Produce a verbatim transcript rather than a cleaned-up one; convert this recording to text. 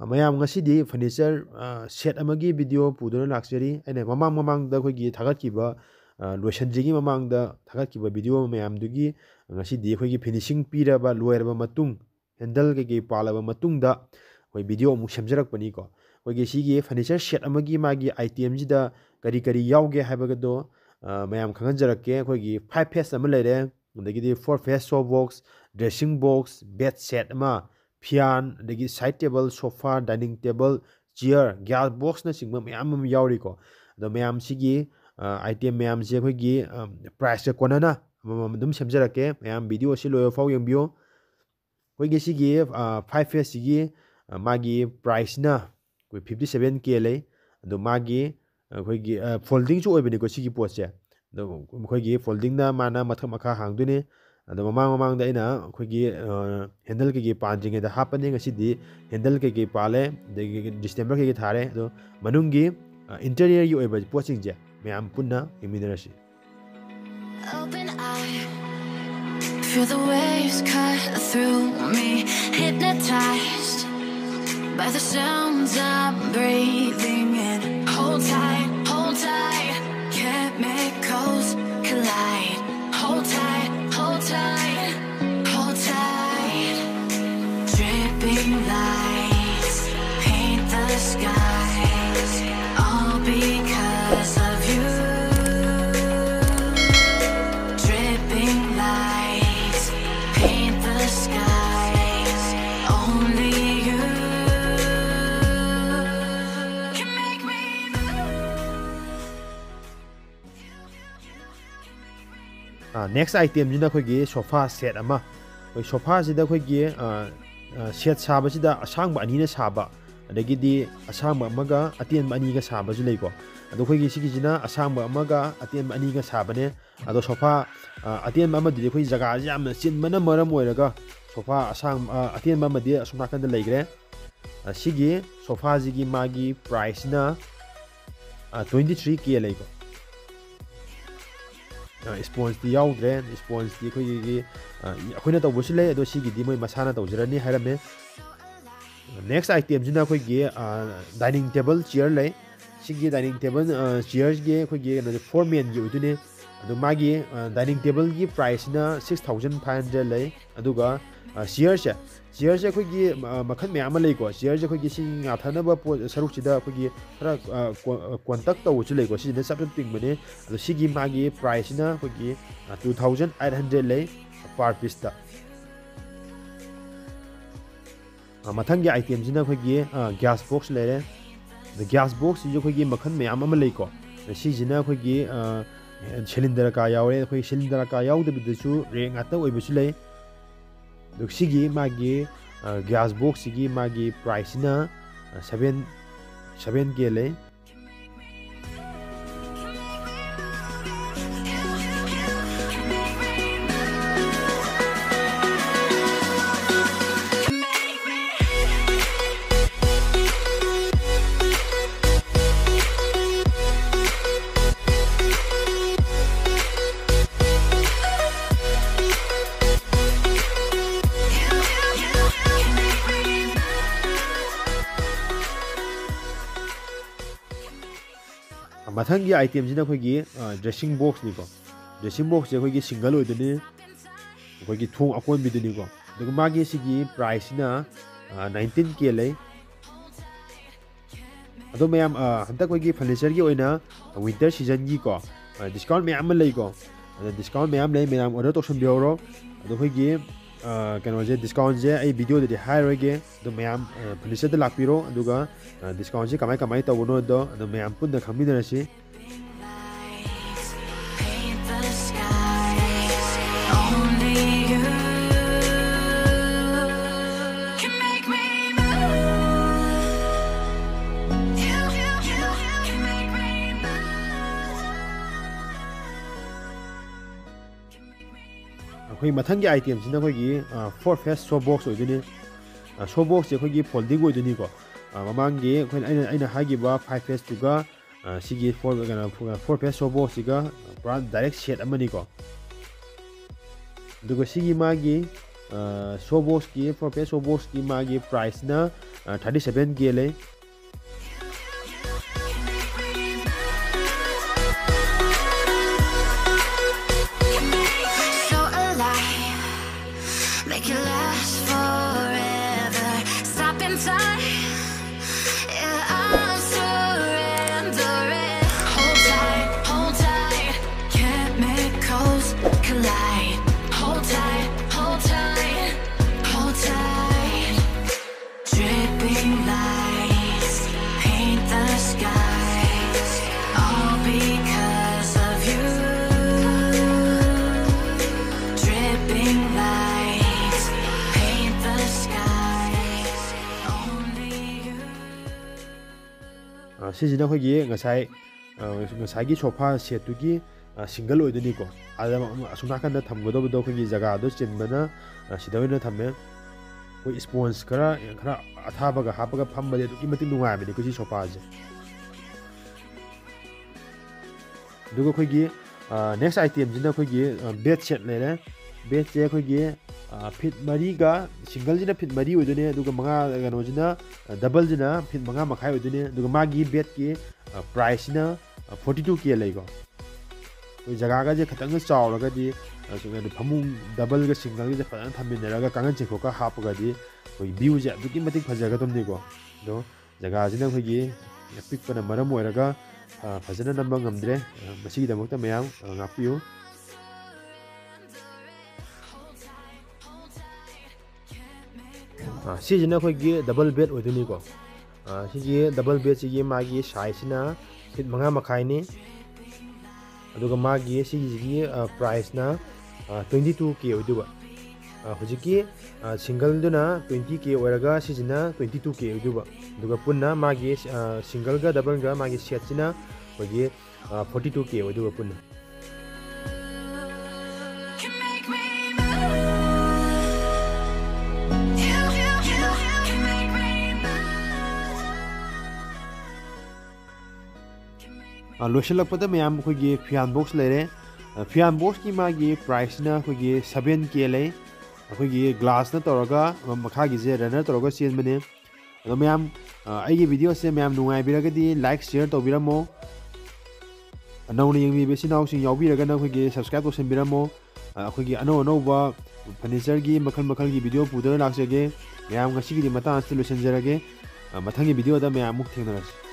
ꯃꯌꯥꯝ, ꯉꯁꯤꯗꯤ furniture set ꯑꯃꯒꯤ video ꯄꯨꯗꯨꯅ ꯂꯥꯛꯆꯔꯤ꯫ ꯑꯩꯅ ꯃꯃꯥꯡ ꯃꯃꯥꯡꯗ ꯑꯩꯈꯣꯏꯒꯤ ꯊꯥꯒꯠꯈꯤꯕ, ꯂꯣꯏꯁꯤꯟꯗ꯭ꯔꯤꯉꯩ ꯃꯃꯥꯡꯗ ꯊꯥꯒꯠꯈꯤꯕ video ꯃꯌꯥꯝꯗꯨꯒꯤ ꯉꯁꯤꯗꯤ ꯑꯩꯈꯣꯏꯒꯤ finishing ꯄꯤꯔꯕ, ꯂꯣꯏꯔꯕ ꯃꯇꯨꯡ, handle ꯀꯩꯀꯩ ꯄꯥꯜꯂꯕ ꯃꯇꯨꯡꯗ ꯑꯩꯈꯣꯏ video ꯑꯃꯨꯛ ꯁꯦꯝꯖꯔꯛꯄꯅꯤꯀꯣ꯫ ꯑꯩꯈꯣꯏꯒꯤ ꯁꯤꯒꯤ furniture set ꯑꯃꯒꯤ ꯃꯥꯒꯤ itemꯁꯤꯗ ꯀꯔꯤ ꯀꯔꯤ ꯌꯥꯎꯒꯦ ꯍꯥꯏꯕꯒꯗꯣ ꯃꯌꯥꯝ ꯈꯪꯍꯟꯖꯔꯛꯀꯦ꯫ ꯑꯩꯈꯣꯏꯒꯤ five phase ꯑꯃ ꯂꯩꯔꯦ, ꯑꯗꯒꯤꯗꯤ four phase soft box, dressing box, bed set ꯑꯃ, fan, ꯑꯗꯒꯤ side table, sofa, dining table, chair, gas boxꯅꯆꯤꯡꯕ ꯃꯌꯥꯝ ꯑꯃ ꯌꯥꯎꯔꯤꯀꯣ꯫ ꯑꯗꯣ ꯃꯌꯥꯝꯁꯤꯒꯤ item ꯃꯌꯥꯝꯁꯦ ꯑꯩꯈꯣꯏꯒꯤ priceꯀ ꯀꯣꯟꯅꯅ ꯑꯃꯃꯝ ꯑꯗꯨꯝ ꯁꯦꯝꯖꯔꯛꯀꯦ꯫ ꯃꯌꯥꯝ video ꯑꯁꯤ ꯂꯣꯏꯕ ꯐꯥꯎ ꯌꯦꯡꯕꯤꯌꯨ꯫ ꯑꯩꯈꯣꯏꯒꯤ ꯁꯤꯒꯤ five phaseꯁꯤꯒꯤ ꯃꯥꯒꯤ priceꯅ ꯑꯩꯈꯣꯏ fifty seven K ꯂꯩ꯫ ꯑꯗꯣ ꯃꯥꯒꯤ ꯑꯩꯈꯣꯏꯒꯤ foldingꯁꯨ ꯑꯣꯏꯕꯅꯤꯀꯣ ꯁꯤꯒꯤ ꯄꯣꯠꯁꯦ꯫ ꯑꯗꯣ ꯑꯩꯈꯣꯏꯒꯤ foldingꯅ ꯃꯥꯅ ꯃꯊꯛ ꯃꯈꯥ ꯍꯥꯡꯗꯣꯏꯅꯤ꯫ ꯑꯗꯣ ꯃꯃꯥꯡ ꯃꯃꯥꯡꯗ ꯑꯩꯅ ꯑꯩꯈꯣꯏꯒꯤ handle ꯀꯩꯀꯩ ꯄꯥꯟꯗ꯭ꯔꯤꯉꯩꯗ ꯍꯥꯞꯄꯅꯤ꯫ ꯉꯁꯤꯗꯤ handle ꯀꯩꯀꯩ ꯄꯥꯜꯂꯦ, ꯑꯗꯒꯤ distemper ꯀꯩꯀꯩ ꯊꯥꯔꯦ꯫ ꯑꯗꯣ ꯃꯅꯨꯡꯒꯤ interiorꯒꯤ ꯑꯣꯏꯕ ꯄꯣꯠꯁꯤꯡꯁꯦ ꯃꯌꯥꯝ ꯄꯨꯟꯅ ꯌꯦꯡꯃꯤꯟꯅꯔꯁꯤ꯫ Open eye, feel the waves cut through me. Hypnotized by the sounds I'm breathing in. Hold tight, hold tight. Chemicals collide. Hold tight, hold tight, hold tight. Dripping lights paint the skies, all because of you. Dripping lights paint the skies, only you can make me move. Next itemꯁꯤꯅ ꯑꯩꯈꯣꯏꯒꯤ sofa set ꯑꯃ꯫ ꯑꯩꯈꯣꯏ sofaꯁꯤꯗ ꯑꯩꯈꯣꯏꯒꯤ set ꯁꯥꯕꯁꯤꯗ ꯑꯁꯥꯡꯕ ꯑꯅꯤꯅ ꯁꯥꯕ, ꯑꯗꯒꯤꯗꯤ ꯑꯁꯥꯡꯕ ꯑꯃꯒ ꯑꯇꯦꯟꯕ ꯑꯅꯤꯒ ꯁꯥꯕꯁꯨ ꯂꯩꯀꯣ꯫ ꯑꯗꯣ ꯑꯩꯈꯣꯏꯒꯤ ꯁꯤꯒꯤꯁꯤꯅ ꯑꯁꯥꯡꯕ ꯑꯃꯒ ꯑꯇꯦꯟꯕ ꯑꯅꯤꯒ ꯁꯥꯕꯅꯦ꯫ ꯑꯗꯣ sofa ꯑꯇꯦꯟꯕ ꯑꯃꯗꯨꯗꯤ ꯑꯩꯈꯣꯏ ꯖꯒꯥꯁꯦ ꯌꯥꯝꯅ ꯆꯤꯟꯕꯅ ꯃꯔꯝ ꯑꯣꯏꯔꯒ sofa ꯑꯁꯥꯡ ꯑꯇꯦꯟꯕ ꯑꯃꯗꯤ ꯑꯁꯣꯝ ꯅꯥꯀꯟꯗ ꯂꯩꯈ꯭ꯔꯦ꯫ ꯁꯤꯒꯤ sofaꯁꯤꯒꯤ ꯃꯥꯒꯤ priceꯅ twenty three K ꯂꯩꯀꯣ꯫ Spongeꯇꯤ ꯌꯥꯎꯗ꯭ꯔꯦ꯫ Spongeꯇꯤ ꯑꯩꯈꯣꯏꯒꯤ ꯑꯩꯈꯣꯏꯅ ꯇꯧꯕꯁꯨ ꯂꯩ, ꯑꯗꯣ ꯁꯤꯒꯤꯗꯤ ꯃꯣꯏ ꯃꯁꯥꯅ ꯇꯧꯖꯔꯅꯤ ꯍꯥꯏꯔꯝꯃꯦ꯫ Next item ꯁꯤꯅ ꯑꯩꯈꯣꯏꯒꯤ dining table chair ꯂꯩ꯫ ꯁꯤꯒꯤ dining table chair ꯁꯤꯒꯤ ꯑꯩꯈꯣꯏꯒꯤ ꯀꯩꯅꯣꯁꯦ four man ꯒꯤ ꯑꯣꯏꯗꯣꯏꯅꯦ꯫ ꯑꯗꯣ ꯃꯥꯒꯤ dining table ꯒꯤ price ꯁꯤꯅ six thousand five hundred ꯂꯩ꯫ ꯑꯗꯨꯒ chair ꯁꯦ chair ꯁꯦ ꯑꯩꯈꯣꯏꯒꯤ ꯃꯈꯜ ꯃꯌꯥꯝ ꯑꯃ ꯂꯩꯀꯣ꯫ Chair ꯁꯦ ꯑꯩꯈꯣꯏꯒꯤ ꯁꯤꯒꯤ ꯉꯥꯊꯅꯕ ꯄꯣꯠ ꯁꯔꯨꯛꯁꯤꯗ ꯑꯩꯈꯣꯏꯒꯤ ꯈꯔ ꯀꯣꯟꯇꯛ ꯇꯧꯕꯁꯨ ꯂꯩꯀꯣ꯫ ꯁꯤꯁꯤꯅ ꯆꯞ ꯆꯞ ꯇꯤꯡꯕꯅꯦ꯫ ꯑꯗꯣ ꯁꯤꯒꯤ ꯃꯥꯒꯤ price ꯁꯤꯅ ꯑꯩꯈꯣꯏꯒꯤ two thousand eight hundred ꯂꯩ per piece ꯇ꯫ ꯃꯊꯪꯒꯤ item ꯁꯤꯅ ꯑꯩꯈꯣꯏꯒꯤ gas box ꯂꯩꯔꯦ꯫ ꯑꯗ gas box ꯁꯤꯁꯨ ꯑꯩꯈꯣꯏꯒꯤ ꯃꯈꯜ ꯃꯌꯥꯝ ꯑꯃ ꯂꯩꯀꯣ꯫ ꯁꯤꯁꯤꯅ ꯑꯩꯈꯣꯏꯒꯤ cylinder ꯀꯥ ꯌꯥꯎꯔꯦ꯫ ꯑꯩꯈꯣꯏ cylinder ꯀꯥ ꯌꯥꯎꯗꯕꯤꯗꯁꯨ rack ꯉꯥꯛꯇ ꯑꯣꯏꯕꯁꯨ ꯂꯩ꯫ ꯑꯗꯨꯒ ꯁꯤꯒꯤ ꯃꯥꯒꯤ gas box ꯁꯤꯒꯤ ꯃꯥꯒꯤ price ꯁꯤꯅ seven seven K ꯂꯩ꯫ ꯃꯊꯪꯒꯤ item ꯁꯤꯅ ꯑꯩꯈꯣꯏꯒꯤ dressing box ꯅꯤꯀꯣ꯫ Dressing box ꯁꯦ ꯑꯩꯈꯣꯏꯒꯤ single ꯑꯣꯏꯗꯣꯏꯅꯤ, ꯑꯩꯈꯣꯏꯒꯤ ꯊꯣꯡ ꯑꯀꯣꯟꯕꯤꯗꯨꯅꯤꯀꯣ꯫ ꯑꯗꯨꯒ ꯃꯥꯒꯤ ꯁꯤꯒꯤ price ꯁꯤꯅ nineteen K ꯂꯩ꯫ ꯑꯗꯣ ꯃꯌꯥꯝ, ꯍꯟꯗꯛ ꯑꯩꯈꯣꯏꯒꯤ furniture ꯒꯤ ꯑꯣꯏꯅ winter season ꯒꯤꯀꯣ discount ꯃꯌꯥꯝ ꯑꯃ ꯂꯩꯀꯣ꯫ ꯑꯗ discount ꯃꯌꯥꯝ ꯂꯩ, ꯃꯌꯥꯝ order ꯇꯧꯁꯟꯕꯤꯍꯧꯔꯣ꯫ ꯑꯗꯣ ꯑꯩꯈꯣꯏꯒꯤ ꯀꯩꯅꯣꯁꯦ, discount ꯁꯦ ꯑꯩ video ꯗꯗꯤ ꯍꯥꯏꯔꯣꯏꯒꯦ꯫ ꯑꯗꯣ ꯃꯌꯥꯝ furniture ꯗ ꯂꯥꯛꯄꯤꯔꯣ, ꯑꯗꯨꯒ discount ꯁꯦ ꯀꯃꯥꯏ ꯀꯃꯥꯏ ꯇꯧꯕꯅꯣꯗꯣ ꯑꯗꯣ ꯃꯌꯥꯝ ꯄꯨꯟꯅ ꯈꯪꯃꯤꯟꯅꯔꯁꯤ꯫ ꯑꯩꯈꯣꯏ ꯃꯊꯪꯒꯤ item ꯁꯤꯅ ꯑꯩꯈꯣꯏꯒꯤ four face show box ꯑꯣꯏꯗꯣꯏꯅꯤ꯫ Show box ꯁꯦ ꯑꯩꯈꯣꯏꯒꯤ folding ꯑꯣꯏꯗꯣꯏꯅꯤꯀꯣ꯫ ꯃꯃꯥꯡꯒꯤ ꯑꯩꯈꯣꯏꯅ, ꯑꯩꯅ, ꯑꯩꯅ ꯍꯥꯏꯈꯤꯕ five face ꯇꯨꯒ ꯁꯤꯒꯤ four, ꯀꯩꯅꯣ, four face show box ꯁꯤꯒ ꯄꯨꯔꯥ direct set ꯑꯃꯅꯤꯀꯣ꯫ ꯑꯗꯨꯒ ꯁꯤꯒꯤ ꯃꯥꯒꯤ ꯁꯣ ꯕꯣꯁꯀꯤ, ꯐꯣꯔ ꯐꯦꯁ ꯁꯣ ꯕꯣꯁꯀꯤ ꯃꯥꯒꯤ ꯄ꯭ꯔꯥꯏꯁꯅ ꯊꯥꯔꯇꯤ ꯁꯚꯦꯟ ꯀꯦ ꯂꯩ꯫ So alive, make it last forever. Stop in time, yeah, I'm surrendering. Hold tight, hold tight, chemicals collide. Hold tight, hold tight, hold tight. Dripping lights paint the skies, all because of you. Dripping lights paint the skies, only you. ꯑ, ꯁꯤꯁꯤꯅ ꯑꯩꯈꯣꯏꯒꯤ ꯉꯁꯥꯏ, ꯑ, ꯉꯁꯥꯏꯒꯤ sofa ꯁꯦꯠꯇꯨꯒꯤ, ꯑ, single ꯑꯣꯏꯗꯣꯏꯅꯤꯀꯣ꯫ ꯑꯗ ꯑꯁꯣꯝ ꯅꯥꯀꯟꯗ ꯊꯝꯒꯗꯧꯕꯗꯣ ꯑꯩꯈꯣꯏꯒꯤ ꯖꯒꯥꯗꯣ ꯆꯤꯟꯕꯅ, ꯑ, ꯁꯤꯗ ꯑꯣꯏꯅ ꯊꯝꯃꯦ꯫ ꯑꯩꯈꯣꯏ ꯏꯁꯄꯣꯟꯁ ꯈꯔ, ꯈꯔ ꯑꯊꯥꯕꯒ ꯍꯥꯞꯄꯒ ꯐꯝꯕꯗꯤ ꯑꯗꯨꯛꯀꯤ ꯃꯇꯤꯛ ꯅꯨꯡꯉꯥꯏꯕꯅꯤꯀꯣ ꯁꯤ ꯁꯣꯐꯥꯁꯦ꯫ ꯑꯗꯨꯒ ꯑꯩꯈꯣꯏꯒꯤ, ꯑ, ꯅꯦꯛꯁ ꯑꯥꯏꯇꯦꯝꯁꯤꯅ ꯑꯩꯈꯣꯏꯒꯤ, ꯑ, ꯕꯦꯗ ꯁꯦꯠ ꯂꯩꯔꯦ꯫ ꯕꯦꯗꯁꯦ ꯑꯩꯈꯣꯏꯒꯤ, ꯑ, ꯐꯤꯠ ꯃꯔꯤꯒ, ꯁꯤꯡꯒꯜꯁꯤꯅ ꯐꯤꯠ ꯃꯔꯤ ꯑꯣꯏꯗꯣꯏꯅꯦ, ꯑꯗꯨꯒ ꯃꯉꯥ, ꯀꯩꯅꯣꯁꯤꯅ, ꯑ, ꯗꯕꯜꯁꯤꯅ ꯐꯤꯠ ꯃꯉꯥ ꯃꯈꯥꯏ ꯑꯣꯏꯗꯣꯏꯅꯦ꯫ ꯑꯗꯨꯒ ꯃꯥꯒꯤ ꯕꯦꯗꯀꯤ, ꯑ, ꯄ꯭ꯔꯥꯏꯁꯁꯤꯅ, ꯑ, ꯐꯣꯔꯇꯤ ꯇꯨ ꯀꯦ ꯂꯩꯀꯣ꯫ ꯑꯩꯈꯣꯏ ꯖꯒꯥꯒꯁꯦ ꯈꯤꯇꯪꯒ ꯆꯥꯎꯔꯒꯗꯤ, ꯑ, ꯁꯨꯝ ꯀꯩꯅꯣ ꯐꯃꯨꯡ ꯗꯕꯜꯒ ꯁꯤꯡꯒꯜꯒꯁꯦ ꯐꯖꯅ ꯊꯝꯃꯤꯟꯅꯔꯒ ꯀꯥꯡꯈꯟ ꯆꯩꯈꯣꯛꯀ ꯍꯥꯞꯄꯒꯗꯤ ꯑꯩꯈꯣꯏ ꯚ꯭ꯌꯨꯁꯦ ꯑꯗꯨꯛꯀꯤ ꯃꯇꯤꯛ ꯐꯖꯒꯗꯕꯅꯤꯀꯣ꯫ ꯑꯗꯣ ꯖꯒꯥꯁꯤꯅ ꯑꯩꯈꯣꯏꯒꯤ ꯑꯄꯤꯛꯄꯅ ꯃꯔꯝ ꯑꯣꯏꯔꯒ, ꯑ, ꯐꯖꯅ ꯅꯝꯕ ꯉꯝꯗ꯭ꯔꯦ꯫ ꯑ, ꯃꯁꯤꯒꯤꯗꯃꯛꯇ ꯃꯌꯥꯝ, ꯑ, ꯉꯥꯛꯄꯤꯌꯨ꯫ ꯑ, ꯁꯤꯁꯤꯅ ꯑꯩꯈꯣꯏꯒꯤ ꯗꯕꯜ ꯕꯦꯗ ꯑꯣꯏꯗꯣꯏꯅꯤꯀꯣ꯫ ꯑ, ꯁꯤꯒꯤ ꯗꯕꯜ ꯕꯦꯗꯁꯤꯒꯤ ꯃꯥꯒꯤ ꯁꯥꯏꯖꯁꯤꯅ ꯐꯤꯠ ꯃꯉꯥ ꯃꯈꯥꯏꯅꯤ꯫ ꯑꯗꯨꯒ ꯃꯥꯒꯤ ꯁꯤꯒꯤꯁꯤꯒꯤ, ꯑ, ꯄ꯭ꯔꯥꯏꯁꯅ, ꯑ, ꯇ꯭ꯋꯦꯟꯇꯤ ꯇꯨ ꯀꯦ ꯑꯣꯏꯗꯣꯏꯕ꯫ ꯑ, ꯍꯧꯖꯤꯛꯀꯤ, ꯑ, ꯁꯤꯡꯒꯜꯗꯨꯅ ꯇ꯭ꯋꯦꯟꯇꯤ ꯀꯦ ꯑꯣꯏꯔꯒ ꯁꯤꯁꯤꯅ ꯇ꯭ꯋꯦꯟꯇꯤ ꯇꯨ ꯀꯦ ꯑꯣꯏꯗꯣꯏꯕ꯫ ꯑꯗꯨꯒ ꯄꯨꯟꯅ ꯃꯥꯒꯤ, ꯑ, ꯁꯤꯡꯒꯜꯒ ꯗꯕꯜꯒ ꯃꯥꯒꯤ ꯁꯦꯠꯁꯤꯅ ꯑꯩꯈꯣꯏꯒꯤ, ꯑ, ꯐꯣꯔꯇꯤ ꯇꯨ ꯀꯦ ꯑꯣꯏꯗꯣꯏꯕ ꯄꯨꯟꯅ꯫ Can make me move. You, you, you, you can make me move. ꯑ, ꯂꯣꯏꯁꯤꯜꯂꯛꯄꯗ ꯃꯌꯥꯝ ꯑꯩꯈꯣꯏꯒꯤ ꯐꯤꯌꯥꯟ ꯕꯣꯛꯁ ꯂꯩꯔꯦ꯫ ꯑ, ꯐꯤꯌꯥꯟ ꯕꯣꯛꯁꯀꯤ ꯃꯥꯒꯤ ꯄ꯭ꯔꯥꯏꯁꯁꯤꯅ ꯑꯩꯈꯣꯏꯒꯤ ꯁꯚꯦꯟ ꯀꯦ ꯂꯩ꯫ ꯑꯩꯈꯣꯏꯒꯤ ꯒ꯭ꯂꯥꯁꯅ ꯇꯧꯔꯒ ꯃꯈꯥꯒꯤꯁꯦ ꯔꯟꯅꯔ ꯇꯧꯔꯒ ꯆꯦꯟꯕꯅꯦ꯫ ꯑꯗꯣ ꯃꯌꯥꯝ, ꯑ, ꯑꯩꯒꯤ ꯚꯤꯗꯤꯑꯣꯁꯦ ꯃꯌꯥꯝ ꯅꯨꯡꯉꯥꯏꯕꯤꯔꯒꯗꯤ ꯂꯥꯏꯛ, ꯁꯤꯌꯔ ꯇꯧꯕꯤꯔꯝꯃꯣ꯫ ꯅꯧꯅ ꯌꯦꯡꯕꯤꯕ ꯏꯆꯤꯟ ꯏꯅꯥꯎꯁꯤꯡ ꯌꯥꯎꯕꯤꯔꯒꯅ ꯑꯩꯈꯣꯏꯒꯤ ꯁꯕꯁꯀ꯭ꯔꯥꯏꯕ ꯇꯧꯁꯟꯕꯤꯔꯝꯃꯣ꯫ ꯑ, ꯑꯩꯈꯣꯏꯒꯤ ꯑꯅꯧ ꯑꯅꯧꯕ ꯐꯔꯅꯤꯆꯔꯒꯤ ꯃꯈꯜ ꯃꯈꯜꯒꯤ ꯚꯤꯗꯤꯑꯣ ꯄꯨꯗꯨꯅ ꯂꯥꯛꯆꯒꯦ꯫ ꯃꯌꯥꯝ ꯉꯁꯤꯒꯤꯗꯤ ꯃꯇꯥꯡ ꯑꯁꯤꯗ ꯂꯣꯏꯁꯤꯟꯖꯔꯒꯦ꯫ ꯑ, ꯃꯊꯪꯒꯤ ꯚꯤꯗꯤꯑꯣꯗ ꯃꯌꯥꯝ ꯑꯃꯨꯛ ꯊꯦꯡꯅꯔꯁꯤ꯫